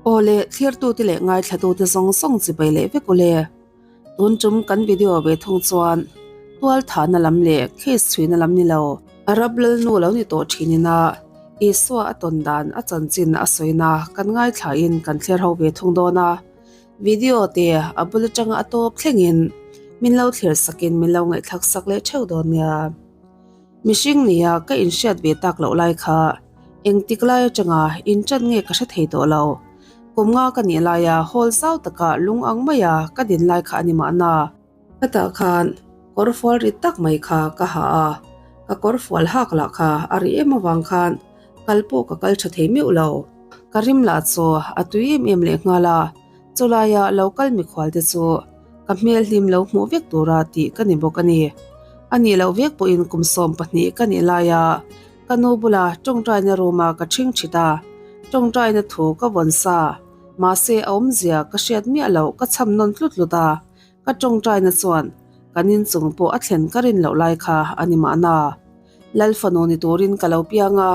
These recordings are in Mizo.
Aw le, thlirtute leh ngaithlatute zawng zawng chibai leh vek u le. Tun tum kan video ve thung chuan tual thahna lam leh case chhuina lam ni lo, Arab lalnu lo ni tawh thin ina Isua a tawn dan a chanchin a sawina kan ngaithlain kan thlir ho ve thung dawn a. Video te a bul atanga a tawp thlengin min lo thlir sakin min lo ngaihthlak sak leh theuh dawn nia. Mihring nia ka inhriat ve tak loh lai kha engtik lai atanga inṭan nge ka hre thei tawh lo. Kum nga ka nih laia hall zau taka lung ang maia ka din lai kha a ni mahna. Ka tah khan kawr fual rit tak mai kha ka ha a, ka kawr fual hak lah kha a ri em avang khan kal pawh ka kal tha thei meuh lo. Ka rim lah chu a tui em em leh nghal a, chulaia lo kal mikhual te chu ka hmel hlim lo hmuh vek tura tih ka ni bawk a ni. A nih loh vek pawhin kum 12 ka nih laia ka nu bula tawngtaina room-a ka ṭhing ṭhit a, tawngtaina thu ka vawn sa, mahse a awmzia ka hriat miah loh ka chham nawn tlut tlut a, ka tawngtaina chuan kan inchung pawh a thlen ka rin loh lai kha a ni mahna. Lal fanu ni turin ka lo piang a,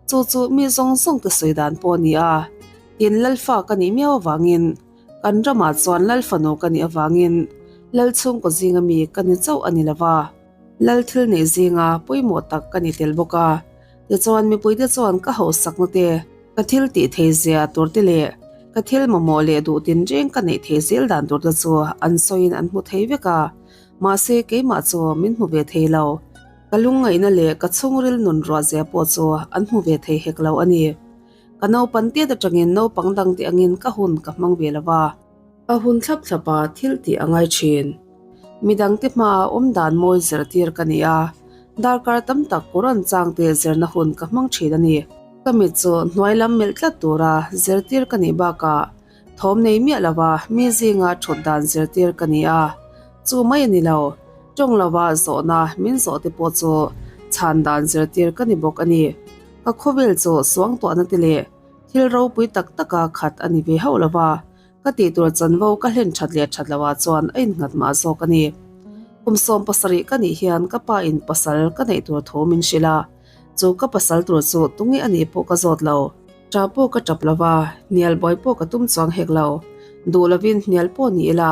chu chu mi zawng zawng te sawi dan pawh a ni a, tin Lal fa ka nih miau avangin kan ramah chuan Lal fanu ka nih avangin Lal chhungkaw zinga mi ka ni chauh a ni lo va, Lal thil neih zinga pawimawh tak ka ni tel bawk a. Tichuan mipuite chuan ka hausakna te, ka thil tih thei zia tur te leh ka thil mamawh leh duh tinreng ka neih thei zel dan tur te chu an sawiin an hmu thei vek a, mahse keimah chu min hmu ve thei lo. Ka lungngaihna leh ka chhungril nun ruah zia pawh chu an hmu ve thei hek lo a ni. Ka naupan tiat atangin naupang dang tih angin ka hun ka hmang ve lo va. A hun thlap thlapa thil tih a ngai thin. Midangte hmaa awm dan mawi zirtir ka ni a, darkar tam tak Quran changte zirna hun ka hmang thin a ni. Ka mit chu hnuai lam melh tlat tura zirtir ka nih bakah thawm nei miah lova mi zinga thut dan zirtir ka ni a, chu mai a ni lo, tawng lova zawhna min zawh te pawh chu chhan dan zirtir ka ni bawk a ni. Ka khawvel chu suangtuahna te leh thil ropui tak taka khat a ni ve hauh lova, ka tih tur chanvo ka hlen that leh that loah chuan a innghat mah zawk a ni. Kum 17 ka nih hian ka pa in pasal ka neih tur thu min hrilh a, chu ka pasal tur chu tunge a nih pawh ka zawt lo. Ṭah pawh ka ṭap lo va, hnial buai pawh ka tum chuang hek lo. Duh lovin hnial pawh ni ila,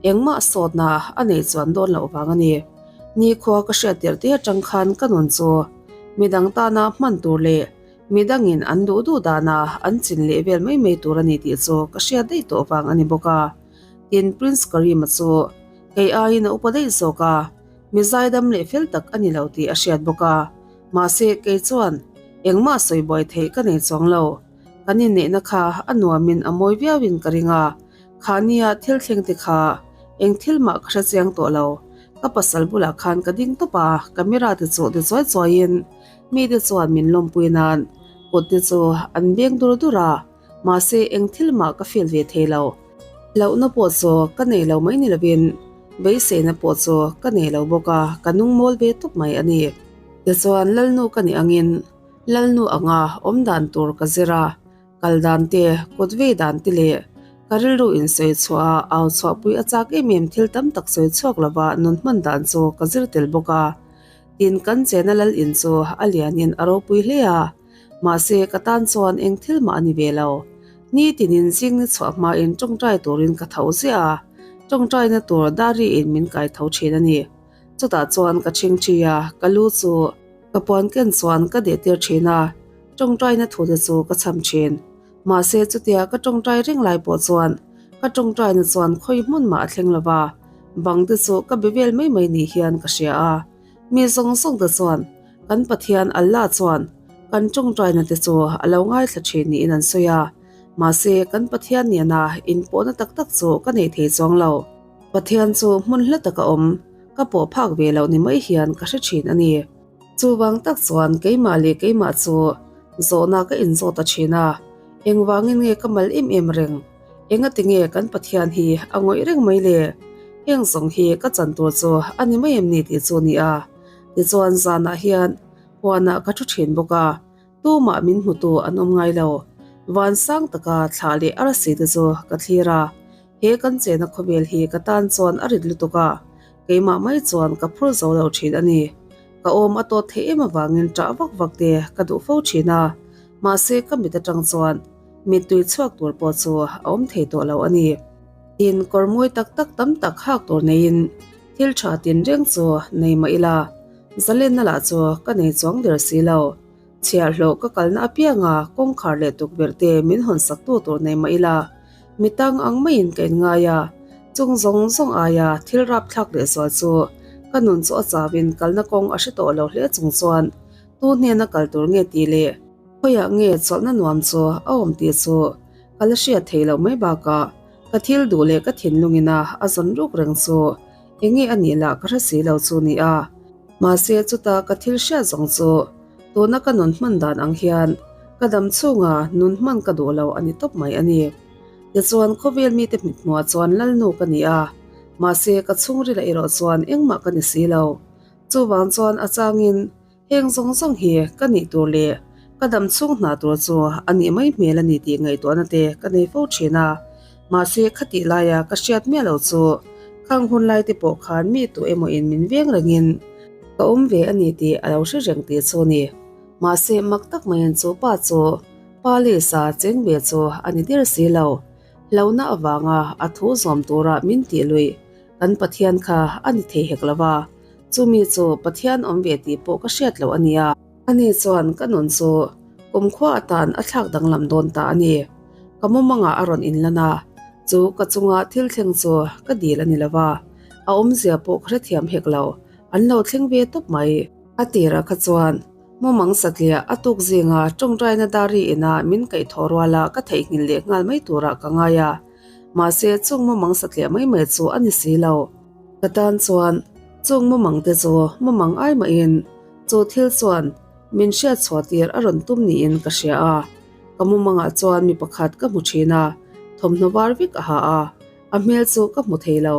engmah sawtna a nei chuan dawn loh vang a ni. Nikhua ka hriat tirh te aṭang khan ka nun chu midang tana hman tur leh midangin an duh duh dana an chin leh vel mai mai tur a ni tih chu ka hriat daih tawh vang a ni bawk a. Tin, Prince Karim-a chu kei aiin a upa daih zawk a, mi zaidam leh fel tak a ni lo tih a hriat bawk a. Mahse, kei chuan engmah sawi buai theih ka nei chuang lo. Kan inneihna kha a nuamin a mawi viauin ka ring a, khahnia thil thleng te kha eng thil mah ka hre chiang tawh lo. Ka pasal bulah khan ka ding tawp a, camera te chu ti chuai chuaiin mite chuan min lawmpui nan kut te chu an beng dur dur a, mahse eng thil mah ka feel ve thei lo. Hlauhna pawh chu ka nei lo mai ni lovin beiseina pawh chu ka nei lo bawk a, ka nung mawl ve tawp mai a ni. Tichuan Lalnu ka nih angin Lalnu anga awm dan tur ka zir a, kal dan te, kut vei dan te leh ka rilru in sawi chhuah a au chhuahpui a chak em em thil tam tak sawi chhuak lova nun hman dan chu ka zir tel bawk a. Tin kan chena Lal in chu a lianin a ropui hle a, mahse ka tan chuan eng thil mah a ni ve lo. Nitinin zing ni chhuah hmain tawngtai turin ka tho ziah a, tawngtaina tur dari in min kai tho thin a ni. Chutah chuan ka chhingthi a, ka lu chu ka puan ken chuan ka deh tir thin a, tawngtaina thu te chu ka cham thin. Mahse chutia ka tawngtai reng lai pawh chuan ka tawngtaina chuan khawi hmun mah a thleng lo va, bang te chu ka be vel mai mai ni hian ka hria a. Mi zawng zawng te chuan kan Pathian Allah chuan kan tawngtaina te chu a lo ngaithla thin niin an sawi a, mahse kan Pathian nena inpawhna tak tak chu ka nei thei chuang lo. Pathian chu hmun hla taka awm, ka pawh phak ve loh ni mai hian ka hre thin a ni. Chuvang tak chuan keimah leh keimah chu zawhna ka inzawt ta thin a, engvangin nge ka mal em em reng? Engati nge kan Pathian hi a ngawih reng mai le? Heng zawng hi ka chan tur chu a ni mai em ni tih chu ni a. Tichuan zanah hian huanah ka thu thin bawk a, Tumah min hmutu an awm ngai lo. Van sang taka thlah leh arsi te chu ka thlir a, he kan chena khawvel hi ka tan chuan a rit lutuk a, keimah mai chuan ka phur zo lo thin a ni. Ka awm a tawt theih em avangin ṭah vak vak te ka duh fo thin a, mahse ka mit atang chuan. Mittui chhuak tur pawh chu a awm thei tawh lo a ni. Tin, kawr mawi tak tak tam tak hak tur neiin thil tha tinreng chu nei mah ila, zalenna lah chu ka nei chuang der si lo. Chhiahhlawh ka kalna apianga kawngkhar leh tukverh te min hawn sak tu tur nei mah ila, mi tang ang maiin ka inngai a, chung zawng zawng aia thil rapthlak leh zual chu ka nun chu a chauin kalna kawng a hre tawh lo hle chung chuan tu hnena kal tur nge tih leh khawiah nge chawlhna nuam chu a awm tih chu ka la hriat theih loh mai bakah ka thil duh leh ka thinlungina a zawn ruk reng chu enge a nih lah ka hre si lo chu ni a. Mahse chuta ka thil hriat zawng chu tuna ka nun hman dan ang hian ka dam chhunga nun hman ka duh lo a ni tawp mai a ni. Tichuan khawvel mite hmithmuah chuan Lalnu ka ni a, mahse ka chhungrila erawh chuan engmah ka ni si lo. Chuvang chuan a changin heng zawng zawng hi ka nih tur leh ka dam chhung hna tur chu a nih mai hmel a ni tih ngaihtuahna te ka nei fo thin a. Mahse khatih laia ka hriat miah lo chu khang hun lai te pawh khan mi tu emaw in min veng rengin ka awm ve a ni tih a lo hre reng tih chu ni. Mahse mak tak maiin chu pa chu pa Lisa cheng ve chu a ni der si lo. Hlauhna avanga a thu zawm tura min tih luih kan Pathian kha a ni thei hek lo va, chumi chu Pathian awm ve tih pawh ka hriat loh a nia. Ani chuan ka nun chu kumkhua atan a thlak danglam dawn ta a ni. Ka mumangah a rawn inlan a, chu ka chunga thil thleng chu ka dil a ni lo va, a awmzia pawh ka hrethiam hek lo, an lo thleng ve tawp mai. A tirah kha chuan mumang satliah a tuk zinga tawngtaina dari ina min kaihthawh ruala ka theihnghilh leh nghal mai turah ka ngai a, mahse chung mumang satliah mai mai chu a ni si lo. Ka tan chuan chung mumang te chu mumang ai mahin chu thil chuan min hriatchhuah tir a rawn tum niin ka hria a. Ka mumangah chuan mi pakhat ka hmu thin a, thawmhnaw var vek a ha a, a hmel chu ka hmu thei lo.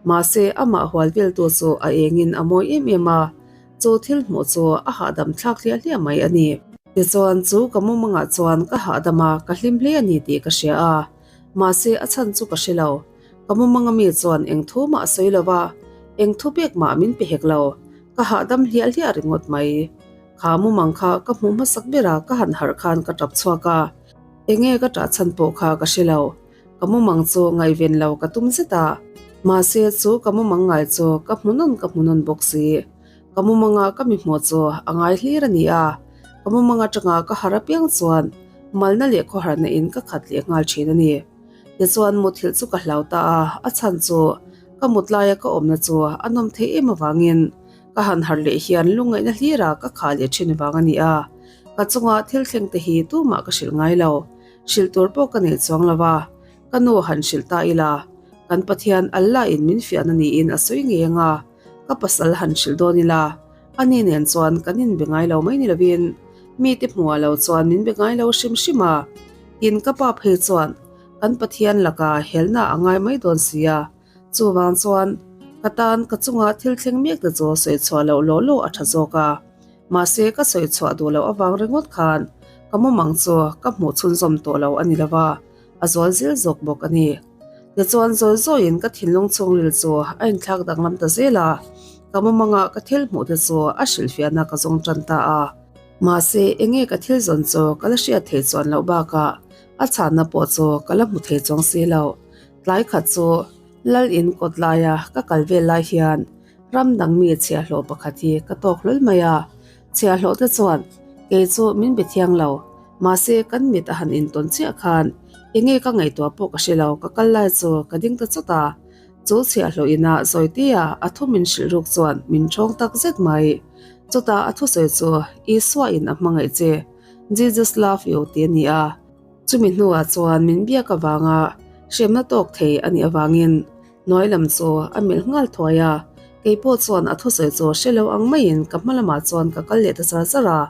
Mahse, amah hual veltu chu a engin a mawi em em a, chu thil hmuh chu a hahdam thlak hliah hliah mai a ni. Tichuan, chu ka mumangah chuan ka hahdam a, ka hlim hle a ni tih ka hria a, mahse a chhan chu ka hre lo. Ka mumanga mi chuan eng thu mah a sawi lo va, eng thu pek mah min pe hek lo, ka hahdam hliah hliah ringawt mai. Kha mumang kha ka hmuh hmasak bera ka han harh khan ka tap chhuak a, enge ka tah chhan pawh kha ka hre lo. Ka mumang chu ngaihven lo ka tum zet a, mahse chu ka mumang ngai chu ka hmu nawn ka hmu nawn bawk si. Ka mumanga ka mi hmuh chu a ngai hlir a ni a, ka mumang atanga ka harh apiang chuan malna leh khawharna in ka khat leh nghal thin a ni. Tichuan muthilh chu ka hlau ta a, a chhan chu ka mut laia ka awmna chu a nawm theih em avangin Ka han harh leh hian lungngaihna hlira ka khah leh thin vang a ni a, ka chunga thil thleng te hi tumah ka hrilh ngai lo, hrilh tur pawh ka nei chuang lo a, ka nu han hrilh ta ila, kan Pathian Allah in min fiahna niin a sawi ngei ang a, ka pasal han hrilh dawn ila, ani nen chuan kan inbe ngai lo mai ni lovin mite hmuhah lo chuan min be ngai lo hrim hrim a, tin ka pa phei chuan kan Pathian laka helna a ngai mai dawn si a. Chuvang chuan ka tan ka chunga thil thleng mek te chu sawi chhuah loh law law a tha zawk a, mahse ka sawi chhuah duh loh avang ringawt khan ka mumang chu ka hmuh chhunzawm tawh lo a ni lo va, a zual zel zawk bawk a ni. Tichuan zawi zawiin ka thinlung chhungril chu a inthlak danglam ta zel a, ka mumanga ka thil hmuh te chu a hrilhfiahna ka zawng tan ta a. Mahse enge ka thil zawn chu ka la hriat theih chuan loh bakah a chhanna pawh chu ka la hmu thei chuang si lo. Tlai khat chu Lal in kawt laia ka kal vel lai hian ram dang mi chhiahhlawh pakhat hi ka tawk hlawl mai a. Chhiahhlawh te chuan kei chu min be thiang lo, mahse kan mit a han intawn chiah khan enge ka ngaihtuah pawh ka hre lo, ka kal lai chu ka ding ta chawt a. Chu chhiahhlawh ina Zawitea a thu min hrilh ruk chuan min ṭhawng tak zet mai. Chutah a thusawi chu Isua in a hmangaih che, Jesus love you ti a ni a. Chumi hnuah chuan min biak avanga hremna tawk thei a nih avangin hnuai lam chu a melh nghal thuai a, kei pawh chuan a thusawi chu hre lo ang maiin ka hma lamah chuan ka kal leh ta char char a,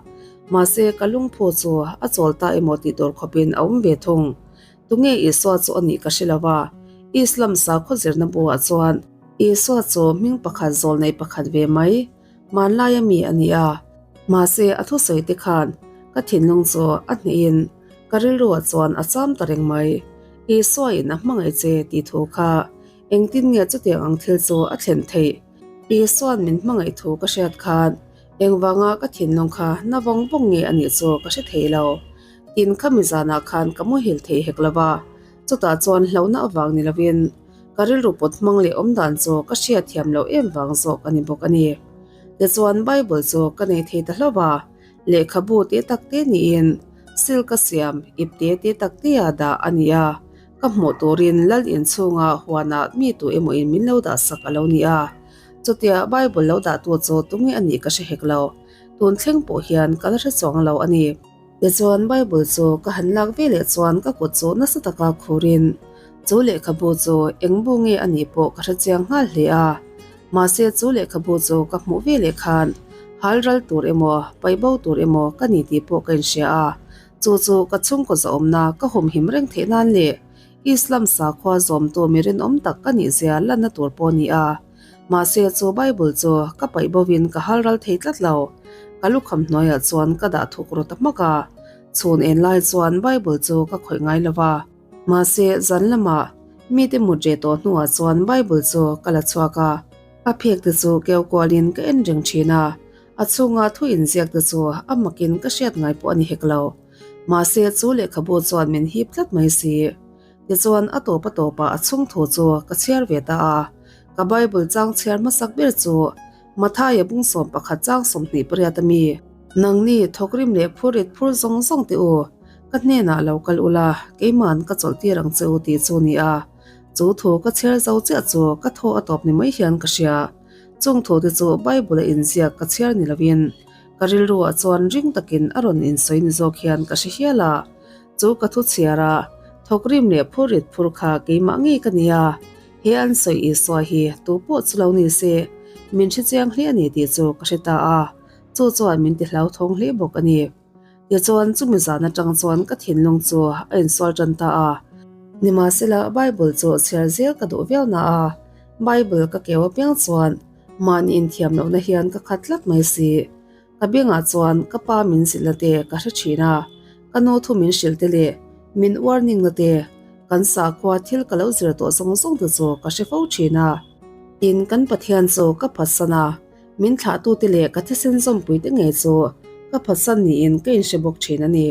mahse ka lungphu chu a chawl ta emaw tih tur khawpin a awm ve thung. Tunge Isua chu a nih ka hre lo va, Islam sakhaw zirna buah chuan Isua chu hming pakhat zawl nei pakhat ve mai Hmanlaia mi a ni a, mahse a thusawi te khan ka thinlung chu a hnehin ka rilruah chuan a cham ta reng mai. Isua in a hmangaih che tih thu kha engtin nge chutiang ang thil chu a thlen theih? Isua'n min hmangaih thu ka hriat khan engvanga ka thinlung kha na vawng vawng nge a nih chu ka hre thei lo. Tin, khami zanah khan ka muhil thei hek lo va, chutah chuan hlauhna avang ni lovin ka rilru pawt hmang leh awm dan chu ka hriat thiam loh em vang zawk a ni bawk a ni. Tichuan, Bible chu ka nei thei ta hlauh va, lehkhabu te tak te niin silk a siam ip te te tak te ah dah a ni a, ka hmuh turin lal inchhunga huanah mi tu emaw in min lo dah sak a lo ni a. Chutia Bible lo dah tu chu tunge a nih ka hre hek lo, tun thleng pawh hian ka la hre chuang lo a ni. Tichuan Bible chu ka han lak ve leh chuan ka kut chu nasa taka khurin chu lehkhabu chu eng bu nge a nih pawh ka hre chiang nghal hle a. Mahse chu lehkhabu chu ka hmuh ve leh khan hal ral tur emaw paih bo tur emaw ka ni tih pawh ka inhria a, chu chu ka chhungkaw zahawmna ka humhim reng theih nan leh Islam sakhua zawmtu mi rinawm tak ka nih zia lanna tur pawh a ni a. Mahse chu Bible chu ka paih bovin ka hal ral thei tlat lo. Ka lukham hnuaiah chuan ka dah thuk rawt a hmak a, chhun en lai chuan Bible chu ka khawih ngai lo va. Mahse zan lamah mite mut reh tawh hnuah chuan Bible chu ka la chhuak a, a phek te chu keu kualin ka en reng thin a, a chhunga thu inziak te chu a makin ka hriat ngai pawh a ni hek lo. Mahse chu lehkhabu chuan min hip tlat mai si. Tichuan a tawp a tawpah a chhung thu chu ka chhiar ve ta a, ka Bible chang chhiar hmasak ber chu Mathaia bung 11 chang 28 a mi. Nangni thawkrim leh phurrit phur zawng zawng teh u, ka hnenah lo kal ula, keiman ka chawlh tir ang che u tih chu ni a. Chu thu ka chhiar zo chiah chu ka thaw a tawp ni mai hian ka hria. Chung thu te chu Bible a inziak ka chhiar ni lovin ka rilruah chuan ring takin a rawn insawi ni zawk hian ka hre hial a. Chu ka thu chhiar a, thawkrim leh phurrit phur kha keimah ngei ka ni a. He an sawi Isua hi tu pawh chu lo ni se, min hre chiang hle a ni tih chu ka hre ta a, chu chuan min ti hlauthawng hle bawk a ni. Tichuan chumi zan atang chuan ka thinlung chu a insual tan ta a. Nimahsela Bible chu chhiar zel ka duh viau na a, Bible ka keu apiang chuan mahni inthiam lohna hian ka khat tlat mai si. Ka bengah chuan ka pa min zilhna te ka hre thin a, ka nu thu min hrilh te leh min warning na te, kan sakhua thil ka lo zir tawh zawng zawng te chu ka hre fo thin a. Tin, kan Pathian chu ka phatsan a, min thlahtu te leh ka thisen zawmpui te ngei chu ka phatsan niin ka inhre bawk thin a ni.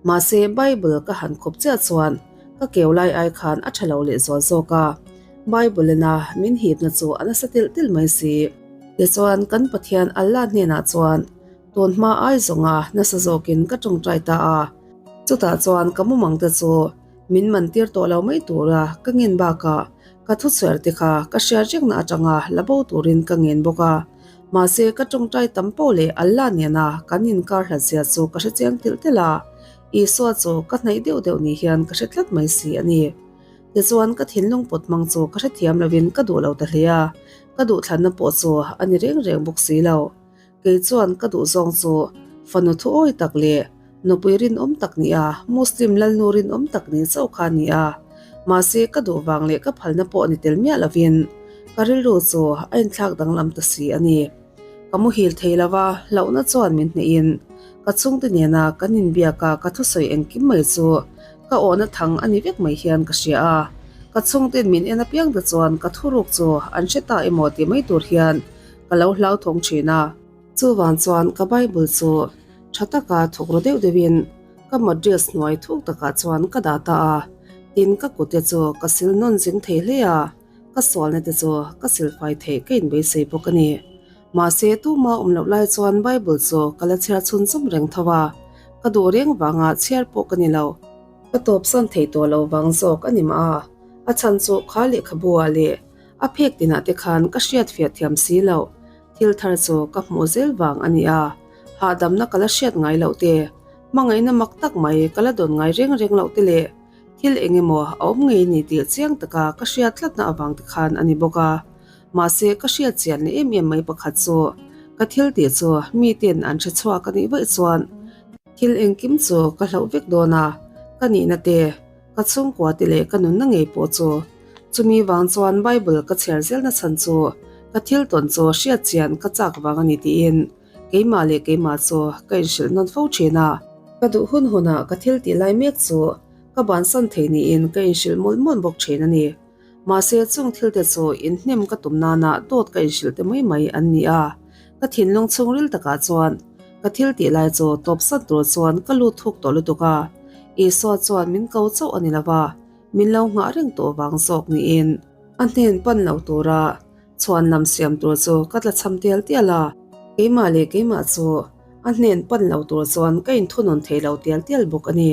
Mahse, Bible ka han khup chiah chuan ka keu lai ai khan a tha lo leh zual zawk a, Bible ina min hipna chu a nasa telh telh mai si. Tichuan, kan Pathian Allah hnenah chuan tun hma ai zawnga nasa zawkin ka tawngtai ta a, chutah chuan ka mumang te chu min man tir tawh lo mai tura ka ngen bakah ka thuchhuer te kha ka hriat rengna atanga la bo turin ka ngen bawk a. Mahse, ka tawngtai tam pawh leh Allah nena kan inkar hlat zia chu ka hre chiang telh telh a, Isua chu ka hnaih deuh deuh ni hian ka hre tlat mai si a ni. Tichuan, ka thinlung pawt hmang chu ka hrethiam lovin ka duh lo ta hle a, ka duhthlanna pawh chu a ni reng reng bawk si lo. Kei chuan ka duh zawng chu fanu thuawi tak leh nupui rinawm tak ni a, Muslim lalnu rinawm tak ni chauh kha a ni a. Mahse, ka duh vang leh ka phalna pawh ni tel miah lovin ka rilru chu a inthlak danglam ta si a ni. Ka muhil thei lo va, hlauhna chuan min hnehin ka chhungte nena kan inbiak a, ka thusawi engkim mai chu ka awhna thang a ni vek mai hian ka hria a. Ka chhungten min en apiang te chuan ka thuruk chu an hre ta emaw tih mai tur hian ka lo hlauthawng thin a. Chuvang chuan ka Bible chu tha taka thawk ru deuh deuhin ka mattress hnuai thuk takah chuan ka dah ta a, tin ka kute chu ka sil nawn zing thei hle a, ka sualna te chu ka silfai theih ka inbeisei bawk a ni. Mahse tuma awm loh lai chuan Bible chu ka la chhiar chhun chum reng tho a, ka duh reng vanga chhiar pawh ka ni lo. Ka tawpsan thei tawh lo vang zawk a ni mah a, a chhan chu kha lehkhabu ah leh A phek tinah te khan ka hriat fiah thiam si loh, thil thar chu ka hmuh zel vang a ni a, hahdamna ka la hriat ngai loh te, hmangaihna mak tak mai ka la dawn ngai reng reng loh te leh thil eng emaw a awm ngei ni tih chiang taka ka hriat tlatna avang te khan a ni bawk a. Mahse ka hriat chian leh em em mai pakhat chu ka thil tih chu miten an hre chhuak a nih vaih chuan thil engkim chu ka hlauh vek dawn a, ka nihna te, Ka chhungkua te leh ka nunna ngei pawh chu chumi vang chuan Bible ka chhiar zelna chhan chu ka thil tawn chu hriat chian ka chak vang a ni tiin keimah leh keimah chu ka inhrilh nawn fo thin a. Ka duh hun hunah ka thil tih lai mek chu ka bansan thei niin ka inhrilh mawlh mawlh bawk thin a ni. Mahse chung thil te chu inhnem ka tum nana dawt ka inhrilh te mai mai an ni a, ka thinlung chhungril takah chuan. Ka thil tih lai chu tawp sat tur chuan ka lut thuk tawh lutuk a, Isua chuan min ko chauh a ni lo va, min lo nghah reng tawh vang zawk niin a hnen pan lo tura chhuan lam siam tur chu ka tla cham tial tial a, keimah leh keimah chu a hnen pan lo tur chuan ka inthunawn thei lo tial tial bawk a ni.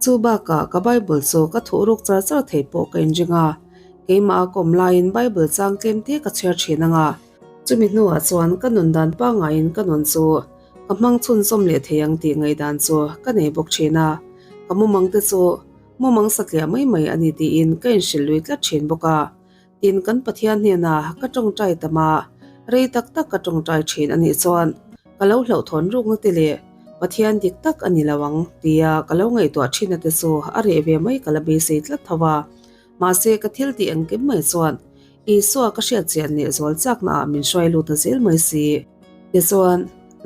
Chu bakah ka Bible chu ka thuh ruk char char thei pawh ka inring a, keimah a kawm laiin Bible chang tlem te ka chhiar thin ang a, chumi hnuah chuan ka nun dan pangaiin ka nun chu ka hmang chhunzawm leh thei ang tih ngaihdan chu ka nei bawk thin a, ka mumang te chu mumang satliah mai mai a ni tiin ka inhrilh lui tlat thin bawk a. Tin, kan Pathian hnenah ka tawngtai tam a, rei tak tak ka tawngtai thin a nih chuan ka lo hlauhthawn rukna te leh Pathian dik tak a ni lo ang tia ka lo ngaihtuah thinna te chu a reh ve mai ka la beisei tlat tho a. Mahse, ka thil tih engkim mai chuan Isua ka hriat chian leh zual chakna ah min hruai lut ta zel mai si. Tichuan,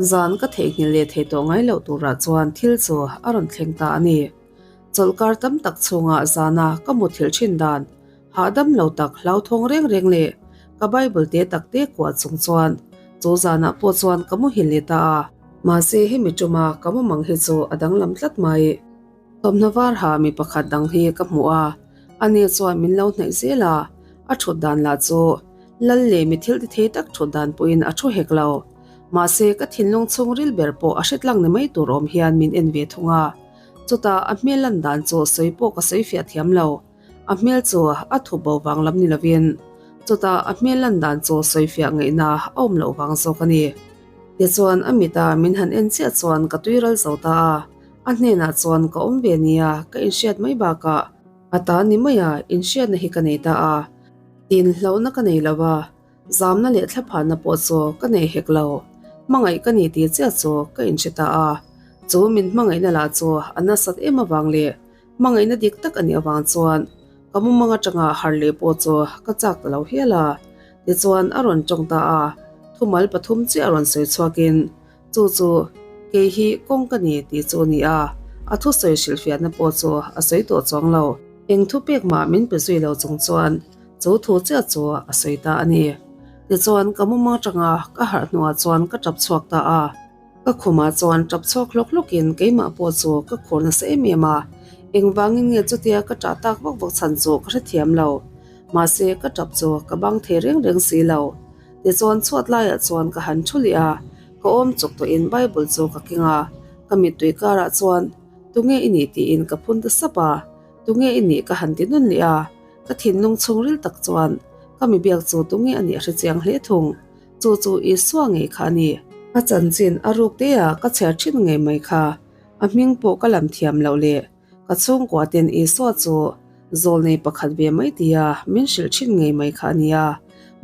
zan ka theihnghilh leh thei tawh ngai loh turah chuan thil chu a rawn thleng ta a ni. Chawlhkar tam tak chhungah zana ka muthilh thin dan Hahdam lo tak hlauthawng reng reng leh ka Bible te tak te kuah chung chuan chu zanah pawh chuan ka muhil leh ta a. Mahse hemi tuma ka mumang hi chu a danglam tlat mai. Thawmhnaw var ha mi pakhat dang hi ka hmuh a, ani chuan min lo hnaih zel a, a thut dan lah chu lal leh mi thil ti thei tak thut dan pawhin a thu hek lo. Mahse ka thinlung chhungril ber pawh a hretlang ni mai tur awm hian min en ve thung a, chutah a hmel lan dan chu sawi pawh ka sawi fiah thiam lo. A hmel chu a thup bo vang lam ni lovin chutah a hmel lan dan chu sawifiah ngaihna a awm loh vang zawk a ni. Tichuan a mita min han en chiah chuan ka tui ral zo ta a, a hnenah chuan ka awm ve nia ka inhriat mai bakah a ta ni maia inhriatna hi ka nei ta a. Tin hlauhna ka nei lo a, Zamna leh thlaphanna pawh chu ka nei hek lo. Hmangaih ka ni tih chiah chu ka inhre ta a. Chu min hmangaihna lah chu a nasat em avang leh hmangaihna dik tak a nih avang chuan ka mumang atanga harh leh pawh chu ka chak ta lo hial a. Tichuan a rawn tawng ta a, thumal pathum chiah a rawn sawi chhuakin Chu chu kei hi kawng ka ni tih chu a ni a, a thusawi hrilhfiahna pawh chu a sawi tawh chuang lo. Eng thu pek mah min pe zui lo chung chuan chu thu chiah chu a sawi ta a ni. Tichuan ka mumang atanga ka harh hnuah chuan ka tap chhuak ta a. Ka khumah chuan tap chhuak hlawk hlawkin keimah pawh chu ka khur nasa em em a, engvangin nge chutia ka tah tak vak vak chhan chu ka hrethiam lo. Mahse ka tap chu ka bang thei reng reng si lo. Tichuan chhuat laiah chuan ka han thu leh a, ka awm chawk tawhin Bible chu ka keng a, ka mittui karah chuan Tunge i nih tiin ka phun ta sap a, Tunge i nih ka han ti nawn leh a, ka thinlung chhungril tak chuan ka mi biak chu tunge a nih a hre chiang hle thung, chu chu Isua ngei kha a ni. A chanchin a ruk te a ka chhiar thin ngei mai kha, a hming pawh ka lam thiam loh leh Ka chhungkua ten Isua chu zawlnei pakhat ve mai tia min hrilh thin ngei mai kha a nia.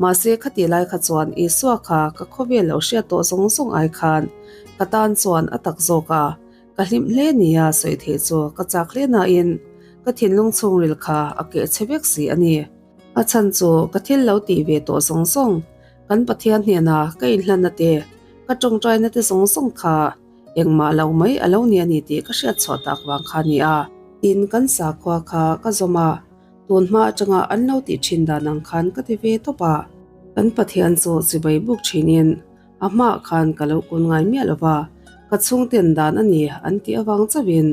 Mahse khati lai kha chuan Isua kha ka khawvel lo hriat tawh zawng zawng ai khan ka tan chuan a tak zawk a, ka hlim hle nia sawi theih chu ka chak hle nain ka thinlung chhungril kha a keh chhe vek si a ni. A chhan chu ka thil lo tih ve tawh zawng zawng, kan Pathian hnena ka inhlanna te, ka tawngtaina te zawng zawng kha Engmah lo mai a lo ni a ni tih ka hriat chhuah tak vang kha a ni a. Tin, kan sakhua kha ka zawm a, tun hma atanga an lo tih thin dan ang khan ka ti ve tawp a. Kan Pathian chu chibai buk thinin a hmaah khan ka lo kun ngai miah lo va, ka chhungten dan a ni an tih avang chauhin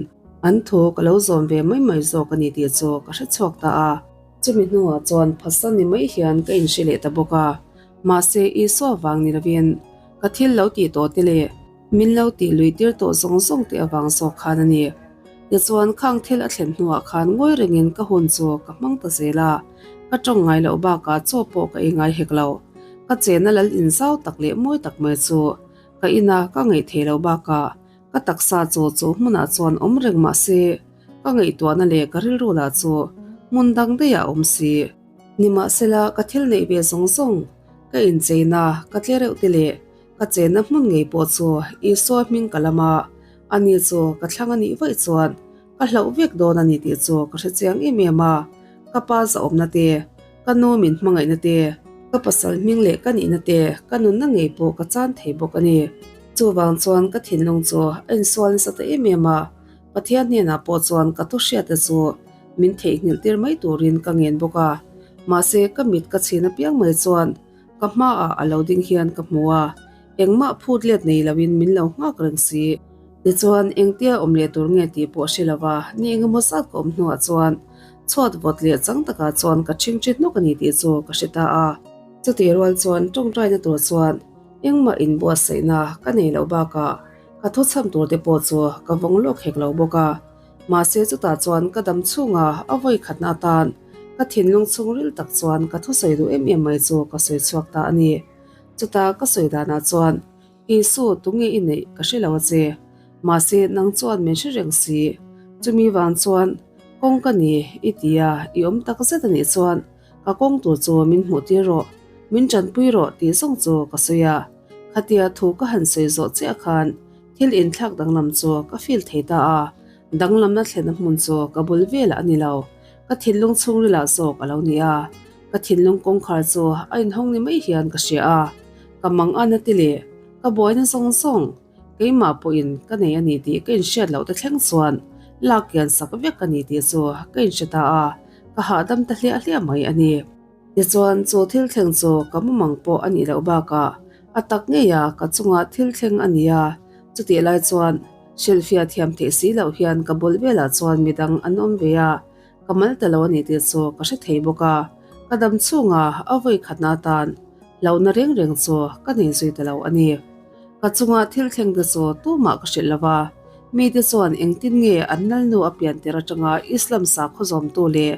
an thu ka lo zawm ve mai mai zawk a ni tih chu ka hre chhuak ta a. Chumi hnuah chuan phatsan ni mai hian ka inhre leh ta bawk a, mahse Isua vang ni lovin ka thil lo tih tawh te leh Min lo tih lui tir tawh zawng zawng teh avang zawk khan a ni. Tichuan khang thil a thlen hnuah khan ngawi rengin ka hun chu ka hmang ta zel a, ka tawng ngai loh bakah chaw pawh ka ei ngai hek lo. Ka chena lal inzau tak leh mawi tak mai chu ka ina ka ngaih thei lo bakah ka taksa chu chu hmunah chuan awm reng mah se ka ngaihtuahna leh ka rilru lah chu hmun dang daih ah a awm si. Nimahsela ka thil neih ve zawng zawng, ka incheina, ka tlereuh te leh Ka chenna hmun ngei pawh chu Isua hming ka lam a, ani chu ka thlang a nih vaih chuan ka hlauh vek dawn a ni tih chu ka hre chiang em em a. Ka pa zahawmna te, ka nu min hmangaihna te, ka pasal hming leh ka nihna te, ka nunna ngei pawh ka chan thei bawk a ni. Chuvang chuan ka thinlung chu a insual nasa ta em em a, Pathian hnenah pawh chuan ka thu hriatte chu min theihnghilh tir mai turin ka ngen bawk a. Mahse ka mit ka chhin apiang mai chuan Ka hmaah a lo ding hian ka hmu a, Engmah phut let nei loin min lo nghak reng si. Tichuan, engtia awm leh tur nge tih pawh hre lova ni engemaw zat ka awm hnuah chuan chhuat vawt leh chang takah chuan ka ṭhingṭhi hnawk a ni tih chu ka hre ta a. Chutih rual chuan ṭawngṭaina tur chuan engmah inbuatsaihna ka nei loh bakah ka thuchham tur te pawh chu ka vawng lawk hek lo bawk a. Mahse chutah chuan ka dam chhunga a vawi khatna atan ka thinlung chhungril tak chuan ka thusawi duh em em mai chu ka sawi chhuak ta a ni. Chuta ka sawi danah chuan Isu tunge i neih ka hre lo a che. Mahse nang chuan min hre reng si. Chumi vang chuan kawng ka ni i ti a, i awm tak zet a nih chuan ka kawng tur chu min hmuh tir rawh, min tanpui rawh tih zawng chu ka sawi a. Khatia thu ka han sawi zawh chiah khan thil inthlak danglam chu ka feel thei ta a, danglamna thlenna hmun chu ka bul velah a ni lo, ka thinlung chhungrilah zawk a lo ni a. Ka thinlung kawngkhar chu a inhawng ni mai hian ka hria a, ka mang a na ti leh ka buaina zawng zawng keimah pawhin ka nei a ni tih ka inhriat loh te thleng chuan lak kian sak vek ka ni tih chu ka inhre ta a, ka hahdam ta hliah hliah mai a ni. Tichuan chu thil thleng chu ka mumang pawh a nih loh bakah a tak ngei a ka chunga thil thleng a ni a, chutih lai chuan hrilhfiah thiam theih si loh hian ka bul velah chuan midang an awm ve a, Ka mal ta lo a ni tih chu ka hre thei bawk a, ka dam chhunga a vawi khatna atan hlauhna reng reng chu ka nei zui ta lo a ni. Ka chunga thil thleng te chu tumah ka hrilh lo va, mite chuan engtin nge an lalnu a pian tir atanga Islam sakhaw zawmtu leh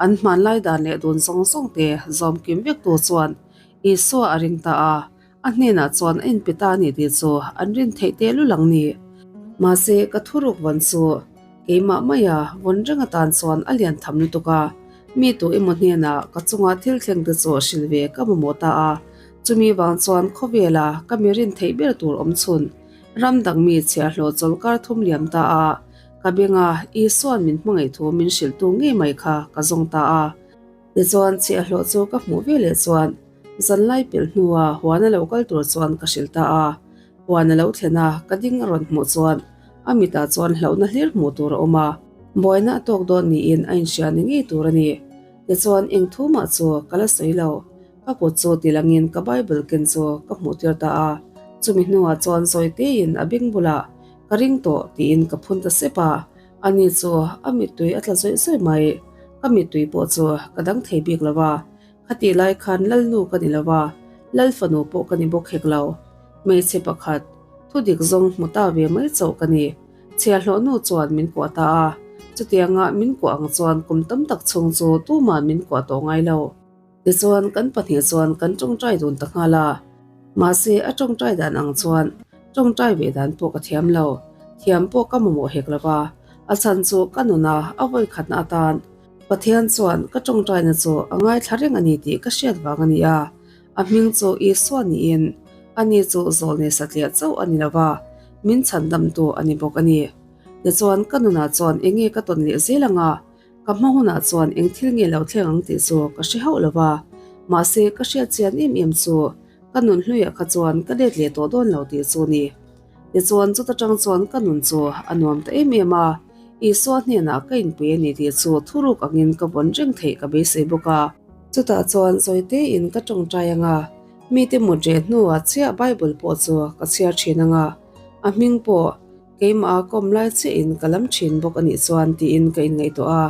an hmanlai dan leh dun zawng zawng te zawm kim vektu chuan Isua a ring ta a, a hnenah chuan a inpe ta a ni tih chu an rin theih tehlul ang ni. Mahse, ka thuruk vawn chu keimah maia vawn reng atan chuan a lian tham lutuk a, mi tu emaw hnenah ka chunga thil thleng te chu hrilh ve ka mamawh ta a, chumi vang chuan khawvela ka mi rin theih ber tur awm chhun ram dang mi chhiahhlawh chawlhkar thum liam ta a, ka benga Isua'n min hmangaih thu min hrilhtu ngei mai kha ka zawng ta a. Tichuan chhiahhlawh chu ka hmuh veleh chuan Zanlai pelh hnua huan a lo kal tur chuan ka hrilh ta a, huan a lo thlen a, ka ding a rawn hmuh chuan a mitah chuan hlauhna hlir hmuh tur a awm a, buaina a tawk dawn niin a inhria ni ngei tur a ni. Tichuan eng thu mah chu ka la sawi lo, ka kut chu ti langin ka Bible ken chu ka hmuh tir ta a, chumi hnuah chuan zawi tein a beng bulah ka ring tawh tiin ka phun ta sep a, ani chu a mittui a tla zawih zawih mai, ka mittui pawh chu ka dang thei bik lo a. Khatih lai khan Lalnu ka ni lo a, Lal fanu pawh ka ni bawk hek lo. Hmeichhe pakhat, thudik zawng hmu ta ve mai chauh ka ni. Chhiahhlawh nu chuan min kuah ta a, chutianga min kuah ang chuan kum tam tak chhung chu tumah min kuah tawh ngai lo. Tichuan kan pahnih chuan kan tawngtai dun ta nghal a. Mahse a tawngtai dan ang chuan tawngtai ve dan pawh ka thiam lo, thiam pawh ka mamawh hek lo va, a chhan chu ka nuna a vawikhatna atan Pathian chuan ka tawngtaina chu a ngaithla reng a ni tih ka hriat vang a ni a, a hming chu Isua niin ani chu zawlnei satliah chauh a ni lo va, min chhandamtu a ni bawk a ni. Tichuan ka nunah chuan eng nge ka tawn leh zel ang a, ka hma hunah chuan eng thil nge lo thleng ang tih chu ka hre hauh lo va, mahse ka hriat chian em em chu ka nun hluiah kha chuan ka let leh tawh dawn lo tih chu ni. Tichuan chuta tang chuan ka nun chu a nuam ta em em a, Isua hnenah ka inpe a ni tih chu thuruk angin ka vawn reng theih ka beisei bawk a. Chutah chuan zawitein ka tawngtai ang a, mite mut reh hnuah chiah Bible pawh chu ka chhiar thin ang a, a hming pawh keimah a kawm lai chiahin ka lam thin bawk a nih chuan tiin ka inngaihtuah a,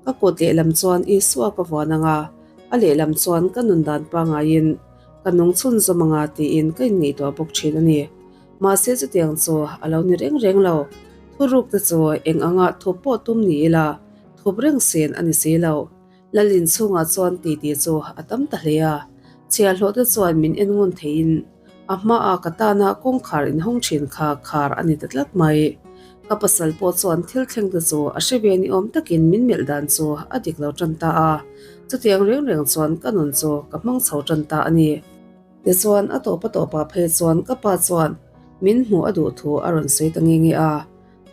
ka kut lehlam chuan Isua ka vuan ang a, a lehlam chuan ka nun dan pangaiin ka nung chhunzawm ang a tiin ka inngaihtuah bawk thin a ni. Mahse chutiang chu a lo ni reng reng lo. Thuruk te chu eng anga thup pawh tum ni ila, thup reng sen a ni si lo. Lalin chhungah chuan titi chu a tam ta hle a. Chhiahhlawh te chuan min en ngun theiin a hmaah ka tana kawngkhar inhawng thin kha khar a ni ta tlat mai. Ka pasal pawh chuan thil thleng te chu a hre ve ni awm takin min melh dan chu a dik lo tan ta a. Chutiang reng reng chuan ka nun chu ka hmang chho tan ta a ni. Tichuan a tawp a tawpah phei chuan ka pa chuan min hmuh a duh thu a rawn sawi ta nge nge a.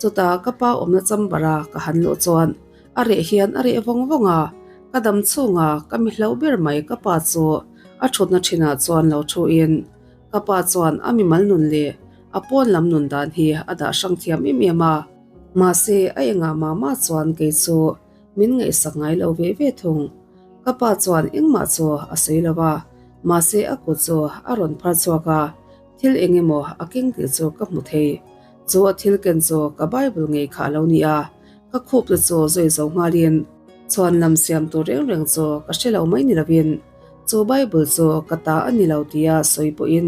Chutah ka pa awmna chamber a ka han luh chuan a reh hian a reh vawng vawng a, ka dam chhunga ka mi hlo ber mai ka pa chu a thutna thinah chuan lo thu in ka pa chuan a mimal nun leh a pawn lam nun dan hi a dah hrang thiam em em a. Mahse a engah mah mah chuan kei chu min ngaihsak ngai lo ve ve thung. Ka pa chuan engmah chu a sawi lo a, mahse a kut chu a rawn phar chhuak a. Thil eng emaw a keng tih chu ka hmu thei. Chu a thil ken chu ka Bible ngei kha a lo ni a, ka khup te chu zui zo nghalin chhuan lam siam tur reng reng chu ka hre lo mai ni lovin chu Bible chu ka ta a ni lo tia sawi pawhin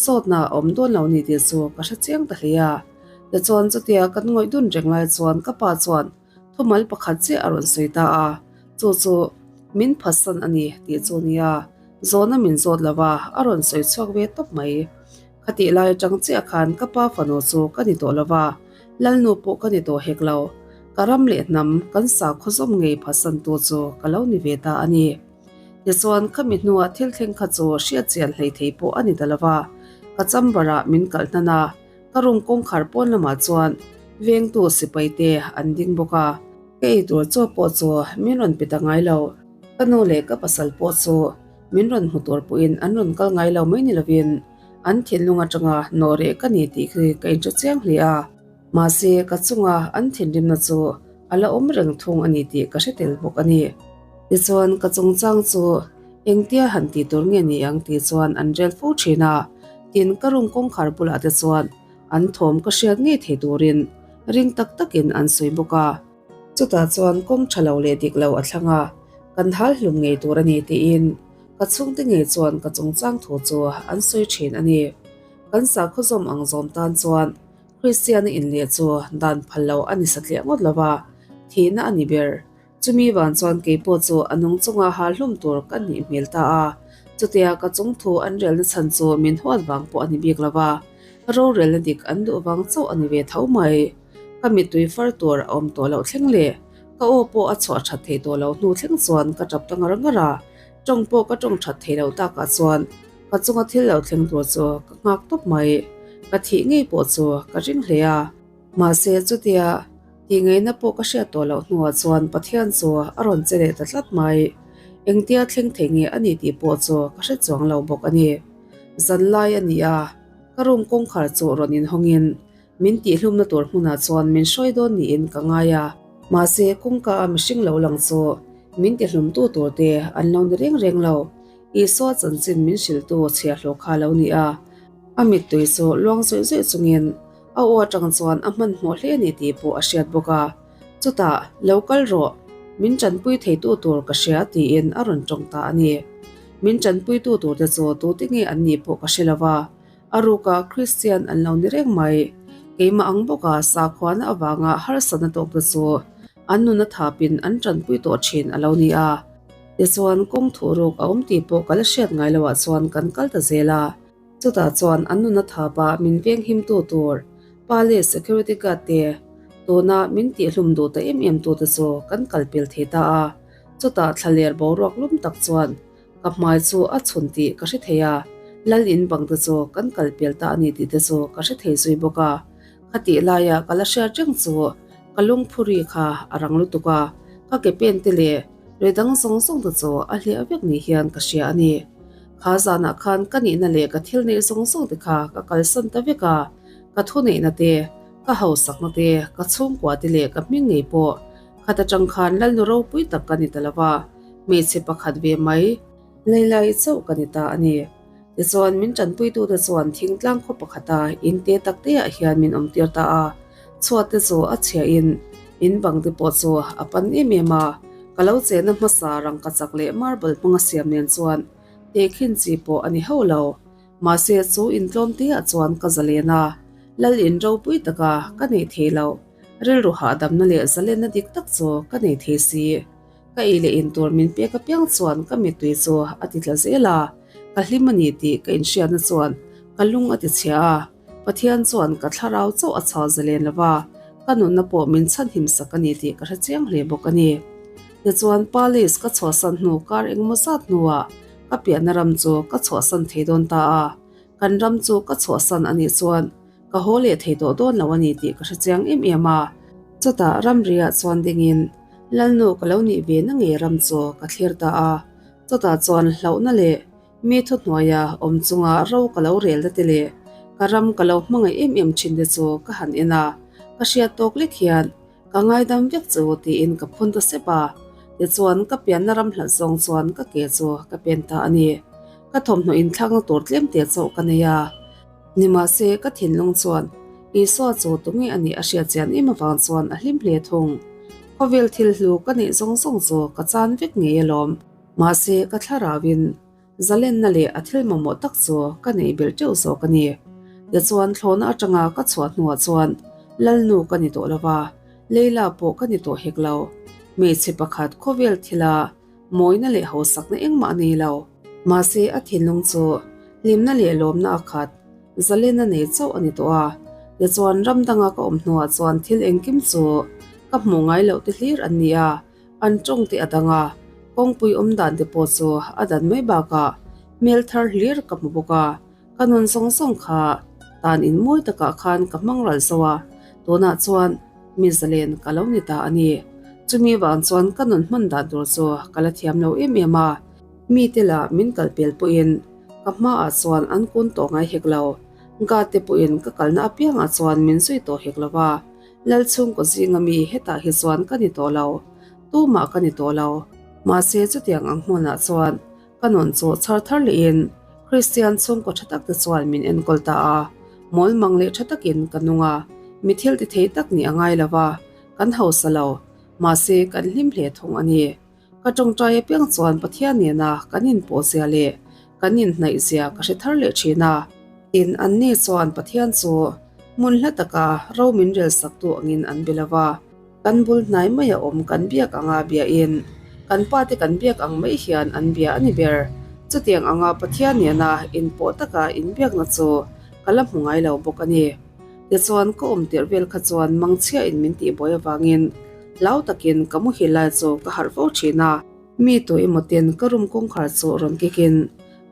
sawtna a awm dawn lo ni tih chu ka hre chiang ta hle a. Tichuan chutia kan ngawih dun reng lai chuan ka pa chuan Thumal pakhat chiah a rawn sawi ta a, chu chu min phatsan a ni tih chu nia, zawhna min zawt lo va, a rawn sawi chhuak ve tawp mai. Khatih lai atang chiah khan ka pa fanu chu ka ni tawh lo va, Lalnu pawh ka ni tawh hek lo, ka ram leh hnam kan sakhaw zawm ngei phatsantu chu ka lo ni ve ta a ni. Tichuan khami hnuah thil thleng kha chu hriat chian hleithei pawh a ni ta lo va, ka chamber ah min kalh hnan a, Ka room kawngkhar pawn lamah chuan vengtu sipai te an ding bawk a, ka eitur chaw pawh chu min rawn pe ta ngai lo. Ka nu leh ka pasal pawh chu min rawn hmu tur pawhin an rawn kal ngai lo mai ni lovin an thinlung atanga nawh reh ka ni tih khi ka inhre chiang hle a, mahse ka chunga an thinrimna chu a la awm reng thung a ni tih ka hre tel bawk a ni. Tichuan ka chungchang chu Engtia han tih tur nge ni ang tih chuan an rel fo thin a, tin ka room kawngkhar bulah te chuan an thawm ka hriat ngei thei turin ring tak takin an sawi bawk a. Chutah chuan kawng tha lo leh dik lo a thlang a, kan hal hlum ngei tur a ni tiin ka chhungte ngei chuan ka chungchang thu chu an sawi thin a ni. Kan sakhaw zawm ang zawm tan chuan Kristiana inleh chu dan phal lo a ni satliah ngawt lo va, thihna a ni ber. Chumi vang chuan keipawh chu a nung chunga hal hlum tur ka nih hmel ta a, chutia ka chung thu an relna chhan chu min huat vang pawh a ni bik lo va, rorelna dik an duh vang chauh a ni ve tho mai. Ka mittui far tur a awm tawh loh thleng leh ka aw pawh a chhuah that thei tawh loh hnu thleng chuan ka tap ta ngar ngar a, tawng pawh ka tawng that thei loh takah chuan ka chunga thil lo thleng tur chu ka nghak tawp mai. Ka thih ngei pawh chu ka ring hle a. Mahse chutia Tih ngaihna pawh ka hriat tawh loh hnuah chuan Pathian chu a rawn che leh ta tlat mai. Engtia thleng thei nge a ni tih pawh chu ka hre chuang lo bawk a ni. Zan lai a ni a, ka room kawngkhar chu rawn inhawngin min tihhlumna tur hmunah chuan min hruai dawn niin ka ngai a. Mahse kawngka a mihring lo lang chu min tihlumtu tur te an lo ni reng reng lo. Isua chanchin min hrilhtu chhiahhlawh kha a lo ni a, a mittui chu luang zawih zawih chungin A aw atang chuan a hmanhmawh hle a ni tih pawh a hriat bawk a, chutah, Lo kal rawh, min tanpui theitu tur ka hria tiin a rawn tawng ta a ni. Min tanpuitu turte chu tute nge an nih pawh ka hre lo va, a ruka Kristian an lo ni reng mai. Keimah ang bawka sakhuana avanga harsatna tawkte chu an nuna thapin an tanpui tawh thin a lo ni a. Tichuan, kawng thuh ruk a awm tih pawh ka la hriat ngai loah chuan kan kal ta zel a. Chutah chuan an nuna thapa min venghimtu tur pa leh security guard te tuna min tihhlum duh ta em em tute chu kan kal pel thei ta a. Chutah thlaler boruak lum tak chuan ka hmai chu a chhun tih ka hre thei a, lal in bang te chu kan kal pel ta a ni tih te chu ka hre thei zui bawk a. Khatih laia ka la hriat reng chu ka lungphuri kha a rang lutuk a, ka ke pen te leh Rei dang zawng zawng te chu a hliah vek ni hian ka hria a ni. Kha zanah khan ka nihna leh ka thil neih zawng zawng te kha ka kalsan ta vek a, ka thuneihna te, ka hausakna te, ka chhungkua te leh ka hming ngei pawh khat atang khan Lalnu ropui tak ka ni ta lo va, hmeichhe pakhat ve mai Leilai chauh ka ni ta a ni. Tichuan min tanpuitute chuan thingtlang khaw pakhata in te tak te ah hian min awmtir ta a, chhuat te chu a chhiahin in bang te pawh chu a pan em em a, ka lo chehna hmasa rangkachak leh marble hmanga siam nen chuan tehkhin chi pawh a ni hauh lo. Mahse chu in tlawm te ah chuan ka zalen a, lal in ropui taka ka nei thei lo, rilru hahdamna leh zalenna dik tak chu ka nei thei si. Ka ei leh in tur min pek apiang chuan ka mittui chu a ti tla zel a, ka hlim a ni tih ka inhriatna chuan ka lung a ti chhia a, Pathian chuan ka thlarau chauh a chhal zalen lo va, ka nunna pawh min chhanhim sak a ni tih ka hre chiang hle bawk a ni. Tichuan Palace ka chhuahsan hnu kar engemaw zat hnuah ka piahna ram chu ka chhuahsan thei dawn ta a, kan ram chu ka chhuahsan a nih chuan ka haw leh thei tawh dawn lo a ni tih ka hre chiang em em a. Chutah ramriah chuan dingin Lalnu ka lo nih ve na ngei ram chu ka thlir ta a, chutah chuan hlauhna leh mi thuhnuaia awm chunga ro ka lo rel na te leh ka ram ka lo hmangaih em em thin te chu ka han en a, ka hriat tawk lek hian ka ngaidam vek chu tiin ka phun ta sep a, tichuan ka pianna ram hlat zawng chuan ka ke chu ka pen ta a ni. Ka thawmhnaw inthlakna tur tlem te chauh ka nei a. Nimahse, ka thinlung chuan Isua chu tunge a nih a hriat chian em avang chuan a hlim hle thung. Khawvel thil hlu ka neih zawng zawng chu ka chan vek ngei alawm. Mahse, ka thlarauin zalenna leh a thil mamawh tak chu ka neih belh teuh zawk a ni. Tichuan, thlawhna atanga ka chhuah hnuah chuan Lalnu ka ni tawh lo va, Leila pawh ka ni tawh hek lo. Hmeichhe pakhat khawvel thila mawina leh hausakna engmah a nei lo. Mahse, a thinlung chu hlimna leh lawmna a khat, zalenna nei chauh a ni tawh a. Tichuan, ram danga ka awm hnuah chuan thil engkim chu ka hmuh ngai loh te hlir an ni a, an tawng te a dang a, kawngpui awm dan te pawh chu a dan mai bakah hmel thar hlir ka hmu bawk a. Ka nun zawng zawng kha tan in mawi takah khan ka hmang ral zo a, tunah chuan mi zalen ka lo ni ta a ni. Chumi vang chuan ka nun hman dan tur chu ka la thiam lo em em a, mite lah min kal pel pawhin ka hmaah chuan an kun tawh ngai hek lo. Guard te pawhin ka kalna apiangah chuan min zui tawh hek lo va, Lalchhungkaw zinga mi hetah hi chuan ka ni tawh lo, tumah ka ni tawh lo. Mahse chutiang ang hmunah chuan Ka nun chu chhar thar lehin Kristian chhungkaw tha tak te chuan min enkawl ta a, mawlmang leh tha takin ka nung a, mi thil ti thei tak nih a ngai lo va, kan hausa lo, mahse kan hlim hle thung a ni. Ka tawngtai apiang chuan Pathian nena kan inpawh zia leh kan inhnaih zia ka hre thar leh thin a. Tin, anni chuan Pathian chu hmun hla taka ro min rel saktu angin an be lo va. Kan bul hnai mai a awm kan biak anga biain kan pa te kan biak ang mai hian an bia a ni ber. Chutiang anga Pathian nena inpawh taka inbiakna chu ka la hmu ngai lo bawk a ni. Tichuan ka awm tirh vel kha chuan mangchhiain min tihbuai avangin hlau takin ka muhil lai chu ka harh fo thin a. Mi tu emaw ten ka room kawngkhar chu rawn kikin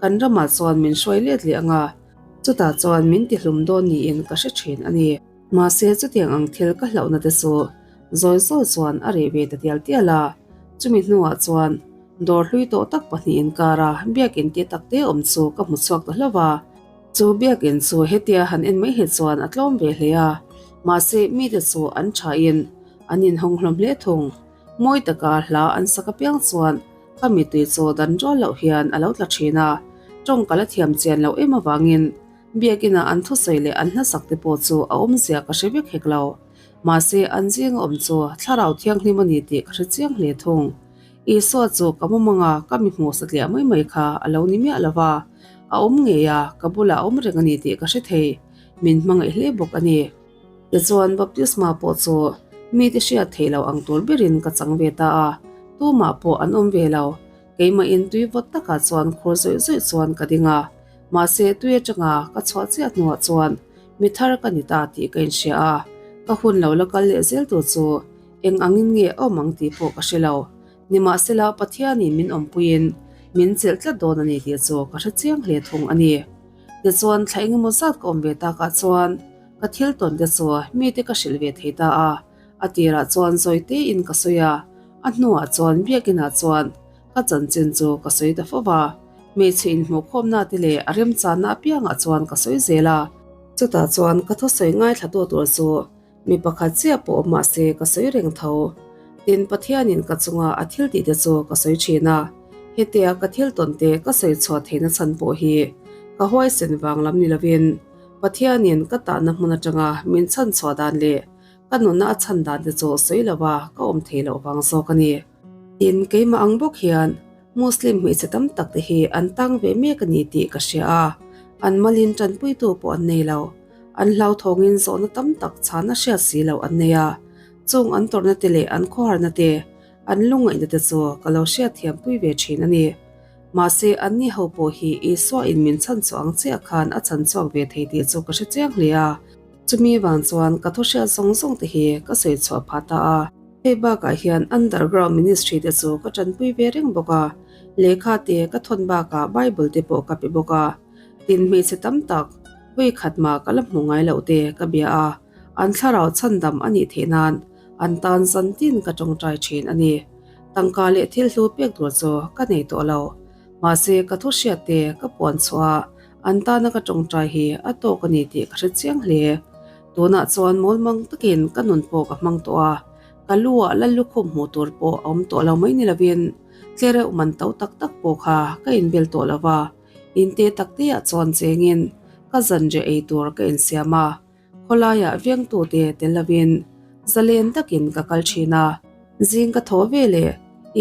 kan ramah chuan min hruai let leh anga chutah chuan min tihlum dawn niin ka hre thin a ni. Mahse chutiang ang thil ka hlauhna te chu zawi zawi chuan a reh ve ta tial tial a, chumi hnuah chuan dawr hlui tawh tak pahnihin inkara biakin te tak te awm chu ka hmu chhuak ta hlauh a. Chu biakin chu hetia han en mai hi chuan a tlawm ve hle a, mahse mite chu an thain an inhawng hlawm hle thung. Mawi taka hla an sak apiang chuan ka mittui chu dan rual loh hian a lo tla thin a, tawng ka la thiam chian loh em avangin Biakina an thusawi leh an hlasak te pawh chu a awmzia ka hre vek hek lo. Mahse, an zinga awm chu Thlarau Thianghlim a ni tih ka hre chiang hle thung. Isua chu ka mumanga ka mi hmuh satliah mai mai kha a lo ni miah lo va, a awm ngei a, ka bulah a awm reng a ni tih ka hre thei. Min hmangaih hle bawk a ni. Tichuan, baptisma pawh chu mite hriat theih loh ang tur berin ka chang ve ta a, tumah pawh an awm ve lo. Keimahin tui vawt takah chuan khur zawih zawih chuan ka ding a. Mahse, tui atanga ka chhuah chiah hnuah chuan mi thar ka ni ta tih ka inhria a, ka hun lo la kal leh zel tur chu eng angin nge awm ang tih pawh ka hre lo. Nimahsela, Pathianin min awmpuiin min chelh tlat dawn a ni tih chu ka hre chiang hle thung a ni. Tichuan, thla engemaw zat ka awm ve takah chuan ka thil tawn te chu mite ka hrilh ve thei ta a, a tirah chuan zawi tein ka sawi a, a hnuah chuan biakinah chuan Ka chanchin chu ka sawi ta fo va, hmeichhe inhmuhkhawmna te leh a remchanna apiangah chuan ka sawi zel a. Chutah chuan ka thusawi ngaithlatu tur chu mi pakhat chiah pawh awm mahse ka sawi reng tho. Tin, Pathianin ka chunga a thil tih te chu ka sawi thin a, hetia ka thil tawn te ka sawi chhuah theihna chhan pawh hi ka huaisen vang lam ni lovin Pathianin ka tahna hmun atanga min chhan chhuah dan leh ka nunna a chhan dan te chu sawi lova ka awm thei loh vang zawk a ni. Tin, keimah ang bawk hian Muslim hmeichhe tam tak te hi an tang ve mek a ni tih ka hria a, an malin tanpuitu pawh an nei lo. An hlauthawngin zawhna tam tak chhana hriat si loh an nei a, chung an tawrhna te leh an khawharna te, an lungngaihna te chu ka lo hriatthiampui ve thin a ni. Mahse, anni ho pawh hi Isua in min chhanchhuah ang chiah khan a chhanchhuak ve thei tih chu ka hre chiang hle a. Chumi vang chuan ka thu hriat zawng zawng te hi ka sawi chhuah phah ta a. Hei bakah hian Underground Ministry te chu ka tanpui ve reng bawk a, lehkha te ka thawn bakah Bible te pawh ka pe bawk a. Tin hmeichhe tam tak, vawi khat mah ka la hmu ngai loh te ka bia a, an thlarau chhandam a nih theih nan an tan zan tin ka tawngtai thin a ni. Tangka leh thil hlu pek tur chu ka nei tawh lo. Mahse ka thu hriat te ka puan chhuah a, an tana ka tawngtai hi a tawk a ni tih ka hre chiang hle. Tunah chuan mawlmang takin ka nun pawh ka hmang tawh a, ka lu ah lal lukhum hmuh tur pawh a awm tawh lo mai ni lovin tlereuh man to tak tak pawh kha ka inbel tawh lo va, in te tak te ah chuan chengin ka. Ka zanriah ei tur ka insiam a, khawlaiah vengtute tel lovin zalen takin ka kal thin a. Zing ka thaw ve leh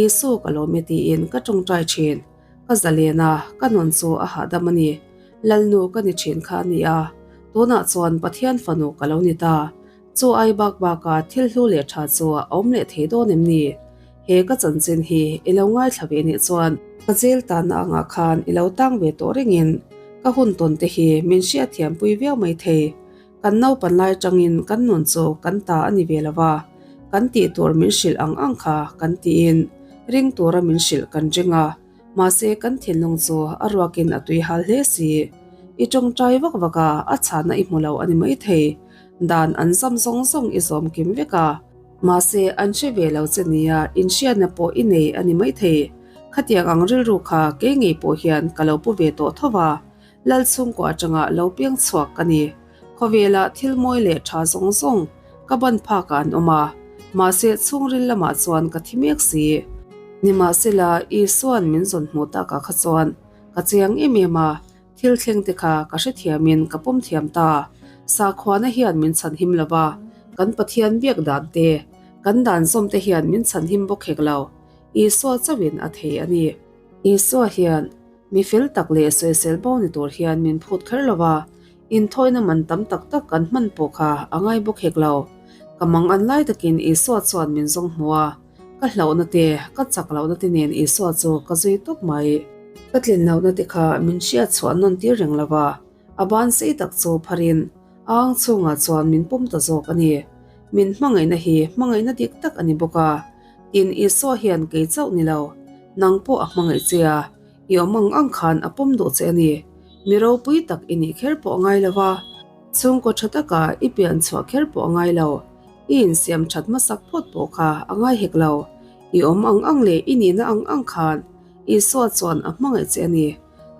Isu ka lawm e tiin ka tawngtai thin. Ka zalen a, ka nun chu a hahdam a ni. Lalnu ka ni thin kha a ni a, tunah chuan Pathian fanu ka lo ni ta. Chu ai bak baka thil hlu leh tha chu a awm leh thei dawn em ni? He ka chanchin hi i lo ngaithla ve nih chuan ka jail tanna angah khan i lo tang ve tawh rengin ka hun tawn te hi min hriatthiam pui viau mai thei. Kan naupan lai atangin kan nun chu kan ta a ni ve lo va, kan tih tur min hrilh ang ang kha kan tiin ring tura min hrilh kan ring a, mahse kan thinlung chu a ruakin a tui hal hle si. I tawngtai vak vak a, a chhana i hmu lo a ni maithei. Dan an zam zawng zawng i zawm kim vek a. Mahse an hre ve lo che nia inhriatna pawh i nei a ni maithei. Khatiang ang rilru kha kei ngei pawh hian ka lo pu ve tawh tho va, Lal chhungkua atanga lo piang chhuak ka ni. Khawvela thil mawi leh tha zawng zawng ka ban phakah an awm a, mahse chhungril lamah chuan ka thi mek si. Nimahsela Isua'n min zawn hmuh takah kha chuan ka chiang em em a, thil thleng te kha ka hrethiamin ka pawm thiam ta. Sakhuana hian min chhanhim lo va, kan Pathian biak dan te, kan dan zawm te hian min chhanhim bawk hek lo. Isua chauhin a thei a ni. Isua hian mi fel tak leh sawisel bo ni tur hian min phut kher lo va, inthawina man tam tak tak kan hman pawh kha a ngai bawk hek lo. Ka mang an lai takin Isua chuan min zawng hmu a, ka hlauhna te, ka chak lohna te nen Isua chu ka zui tawp mai. Ka tlin lohna te kha min hriat chhuah nawn tir reng lo va, a ban sei tak chu pharin a ang chhungah chuan min pawm ta zawk a ni. Min hmangaihna hi hmangaihna dik tak a ni bawk a, Tin, Isua hian kei chauh ni lo, nang pawh a hmangaih che a, i awm ang ang khan a pawm duh che a ni. Mi ropui tak i nih kher pawh a ngai lo va, chhungkaw tha taka i pian chhuah kher pawh a ngai lo, i insiam that hmasak phawt pawh kha a ngai hek lo. I awm ang ang leh i nihna ang ang khan Isua chuan a hmangaih che a ni.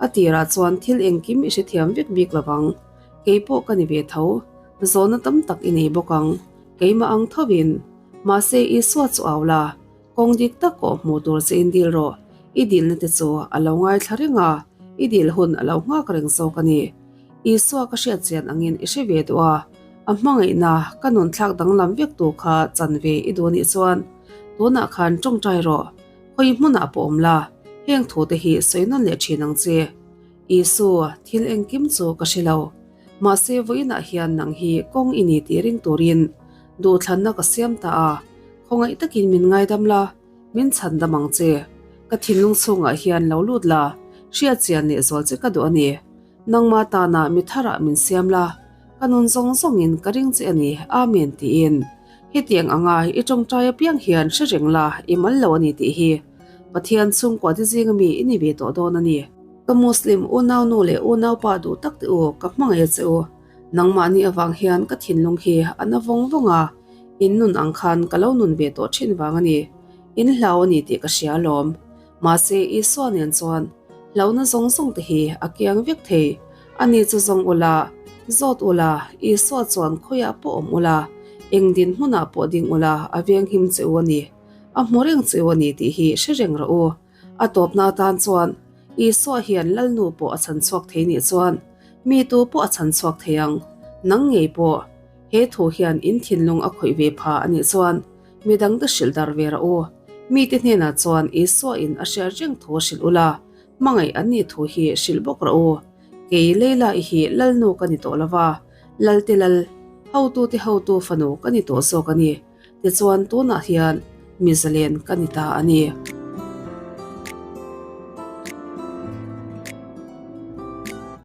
A tirah chuan thil engkim i hrethiam vek bik lo vang. Kei pawh ka ni ve tho, zawhna tam tak i nei bawk ang. Keimah ang thovin, mahse Isua chu au la, kawng dik tak kawh hmuh tur che in dil rawh, i dilna te chu a lo ngaithla reng a, i dil hun a lo nghak reng zawk a ni. Isua ka hriat chian angin i hre ve duh a, a hmangaihna ka nun thlak danglam vek tu kha chan ve i duh anih chuan tunah khan tawngtai rawh, khawi hmunah pawh awm la, heng thu te hi sawi nawn leh thin ang che. Isu, thil engkim chu ka hre lo. Mahse vawiinah hian nang hi kawng i ni tih ring turin duhthlanna ka siam ta a, khawngaih takin min ngaidam la, min chhan dam ang che. Ka thinlung chhungah hian lo lut la, hriat chian leh zual che ka duh a ni. Nangma tana mi tharah min siam la, ka nun zawng zawngin ka ring che a ni, Amen tiin. Hetiang anga i tawngtai apiang hian hre reng la, i mal lo a ni tih hi Pathian chhungkua te zinga mi i ni ve tawh dawn a ni. Ka Muslim unau nu leh unau pa duh tak te u, ka hmangaih a che u. Nangmahni avang hian ka thinlung hi a na vawng vawng a, in nun ang khan ka lo nun ve tawh thin vang a ni. In hlau a ni tih ka hria alawm. Mahse Isua nen chuan hlauhna zawng zawng te hi a kiang vek thei. Ani chu zawng ula, zawt ula, Isua chuan khawiah pawh awm ula, eng dinhmunah pawh ding ula a venghim che u a ni. A hmu reng che u a ni tih hi hre reng rawh u. A tawpna atan chuan Isua hian Lalnu pawh a chhan chhuak thei nih chuan mi tu pawh a chhan chhuak thei ang. Nang ngei pawh he thu hian in thinlung a khawih ve pha a nih chuan mi dangte hrilh dar ve rawh u. Mite hnenah chuan Isua in a hriat reng thu a hrilh ula, hmangaih an nih thu hi hrilh bawk rawh u. Kei Leila i hi Lalnu ka ni tawh lova, Lalte Lal, hotute hotu fanu ka ni tawh zawk a ni. Tichuan tunah hian mi zalen ka ni ta a ni.